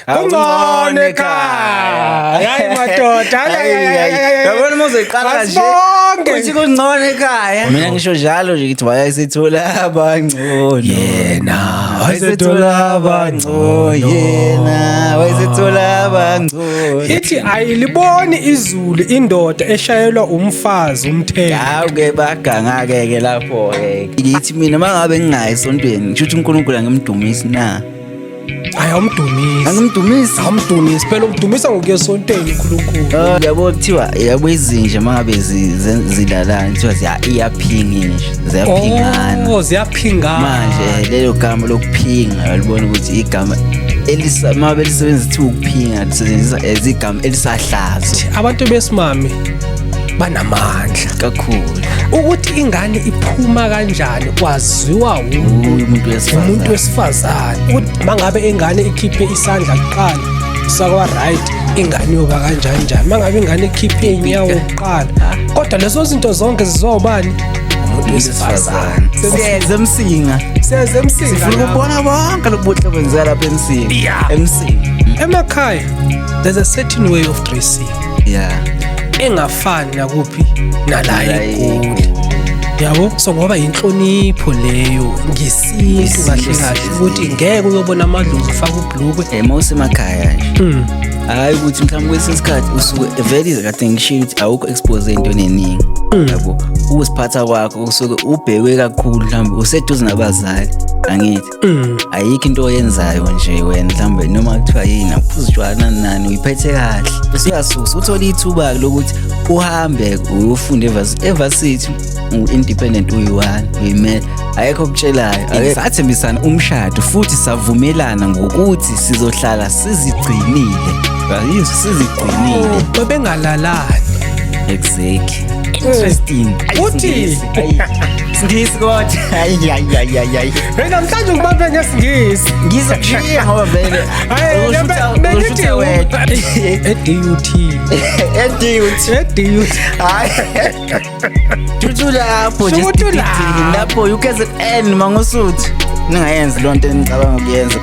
Kungcono ekhaya. Hayi madoda. Hayi, hayi, hayi, hayi, hayi. Yabona uma uzoyiqala kanje. Asibonge. Uthi kungcono ekhaya. Mina ngisho njalo nje ngithi wayesethola abangcono. Yena wayesethola abangcono. Yena wayesethola abangcono. Ithi ayiliboni izulu indoda eshayelwa umfazi umthetho. Hawu ke baganga ke ke lapho ke. Ngithi mina mangabe ngingayi esontweni ngisho ukuthi uNkulunkulu angimdumisi na. Hayi awumdumisi. Angimdumisi. Awumdumisi phela umdumisa ngokuya esontweni uNkulunkulu. Ah, yabo kuthiwa yabo izinja mangabe zilalana kuthiwa iyaphinga inja ziyaphingana. Oh, ziyaphingana. Manje lelo gama lokuphinga uyalibona ukuthi igama elisa uma belisebenzisa kuthiwa ukuphinga lisebenzisa as igama elisahlazo Abantu besimame banamandla. Kakhulu. Ukuthi ingane iphuma kanjani kwaziwa umuntu wesifazane. Umuntu wesifazane. Ukuthi mangabe ingane ikhiphe isandla kuqala sakwa right ingane yoba kanjani njani. Mangabe ingane ikhiphe inyawo kuqala. Kodwa lezo zinto zonke zizobani? Umuntu wesifazane. Siyeza eMsinga. Siyeza eMsinga. Sifuna ukubona bonke lobuhle obenzeka lapha eMsinga. Emsinga. Emakhaya there's a certain way of dressing. Engafani nakuphi nala eGoli. Yabo, so ngoba inhlonipho leyo ngesintu kahle kahle ukuthi ngeke uyobona amadlozi ufaka ubhlukwe. Uma usemakhaya nje. Hayi ukuthi mhlawumbe kwesinye isikhathi usuke vele kade ngishilo ukuthi awukho expose entweni eningi. Yabo, ukuziphatha kwakho usuke ubhekwe kakhulu mhlawumbe useduze nabazali angithi. Ayikho into oyenzayo nje wena mhlawumbe noma kuthiwa yini awuphuza utshwala nani nani uyiphethe kahle. Usuyasusa uthole ithuba lokuthi uhambe uyofunda evarsity u-independent uyi-one uyimele ayekho okutshelayo. Sathembisana umshado futhi savumelana ngokuthi sizohlala sizigcinile. Yizwe sizigcinile. Oh, babengalalani. Exactly. Interesting. Uthi Singisi kodwa. Hayi hayi hayi hayi. Hey namhlanje ngibambe ngesingisi. Ngizokushiya ngoba vele. Hayi bengithi e-DUT. E-DUT. E-DUT. Hayi. Thuthula lapho nje Thuthula. lapho UKZN Mangosuthu. Ningayenzi lonto enicabanga ukuyenza.